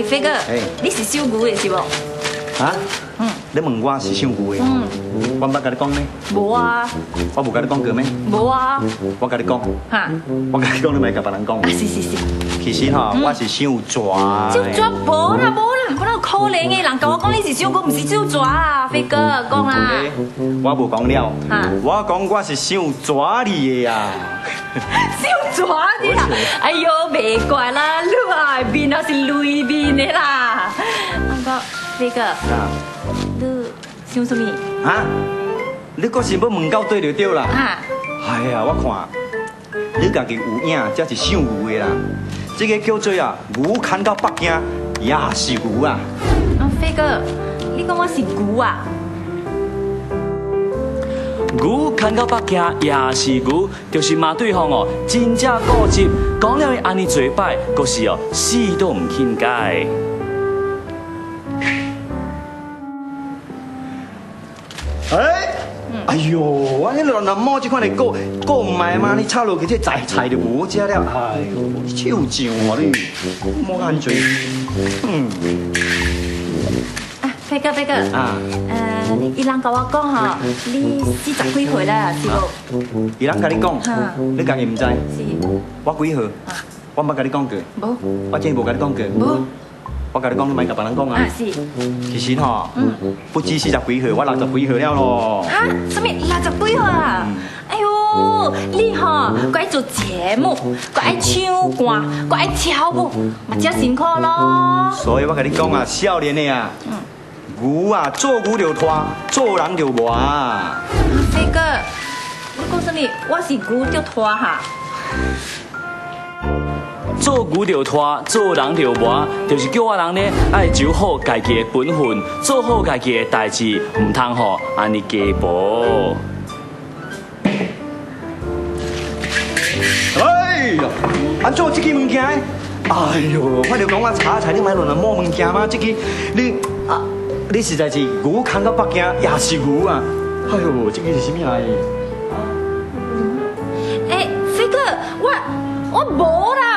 飛哥，你是屬牛的是無？啊？嗯。你問我是屬牛的？嗯。我毋捌共你講呢？無啊。我無共你講過咩？無啊。我共你講。哈。我共你講，你莫共別人講。啊，是是是。其實吼，我是屬蛇。屬蛇無啦無啦，無哪有可能的？人共我講你是屬牛，毋是屬蛇啊，飛哥講啦。我無講了。我講我是屬蛇字的啊。屬蛇字啊！哎喲，袂怪啦，你啊面也是雷面的啦。啊哥，飛哥，你想啥物？啊？你閣是欲問到底就對啦。啊。哎呀，我看你家己有影，才是屬牛的啦。這个叫做啊，牛牽到北京也是牛啊。啊，飛哥，你講我是牛啊？牛牽到北京也是牛，就是罵對方哦，真正固執，講了伊按呢濟擺，閣是哦死都毋肯改。哎，哎喲，我彼亂南摸這款的顧顧毋來嘛，你插落去這菜菜就無好食了。哎喲，手癢哦你，摸按濟，嗯。啊，飛哥飛哥，啊，伊人共我講吼，你四十幾歲啦，是無？伊人共你講，你家己毋知？是。我幾歲？我毋捌共你講過。無。我真無共你講過。無。我共你講，你莫共別人講啊。啊，是。其實吼，不止四十幾歲，我六十幾歲了咯。哈？啥物六十幾歲啊？哎喲，你吼，閣愛做節目，閣愛唱歌，閣愛跳舞，嘛遮辛苦咯。所以我共你講啊，少年的啊，牛啊，做牛就拖，做人就磨。飛哥，你講啥物？我是牛就拖哈？做牛就拖，做人就磨，就是叫我人呢愛守好家己的本分，做好家己的代誌，毋通吼按呢雞婆。哎呀，按怎這支物件？哎喲，我就講我炒菜，你莫亂來摸物件嘛。這支你啊，你實在是牛牽到北京也是牛啊！哎喲，這支是啥物來？欸，飛哥，我無啦，